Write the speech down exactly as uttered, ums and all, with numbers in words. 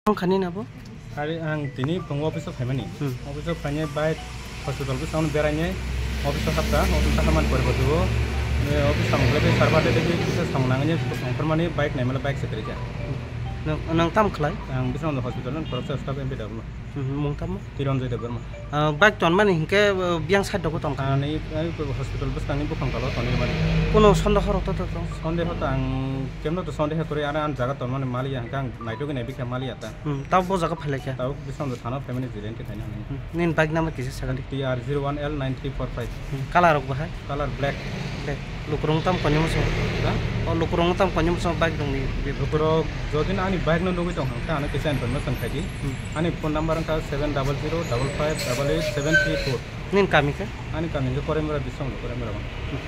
Ang khani nabo? Ari ang tini phungo office o phaimani. Hmm. Office o phainai bike hospital bwskango berainai office o hapta, office o hapmani pore bo duo. Eh, office tamo khlai bai sir bade de kisa samung nangani ongkhormani bike naimala bike se kwrwikha. Nang, nang tam khlai? Ang bwskango hospital no khoroksa staff M P W. Hmm, mung tamo? Kiranjoy Debbarma. Ah, bike tonmani hinkhe, ah, biyang side rogo tongkha. Ani, ani hospital bwskangni buphang talo tonwi mani. Kuno sondeho rok to to tong? Sondeho ta ang kemno to sondeho kwrwi, ani, ani jaga tonmani maliya, hinkhe ang naitugwi naibikha maliya ta. Hmm, tabo bo jaga phailaikha? Tabuk bwskango thana phaimani jilenti khaina hinwi. Hmm, nini bike number kisa sakali? T R zero one L nine three four five. Hmm, color rok bahai? Color black. Black. Lukurung tam koni muchung? Ha? O lukurung tam koni muchung bike dongni? Lukurok jodi ani bike no nugwi tong kha, ano kisa information khai di. Hmm. Ani phone number wngkha seven double zero double five double eight seven three four. Nini kami khe? Ani kami khe Koraimura, Biswamoni Koraimura. Hmm.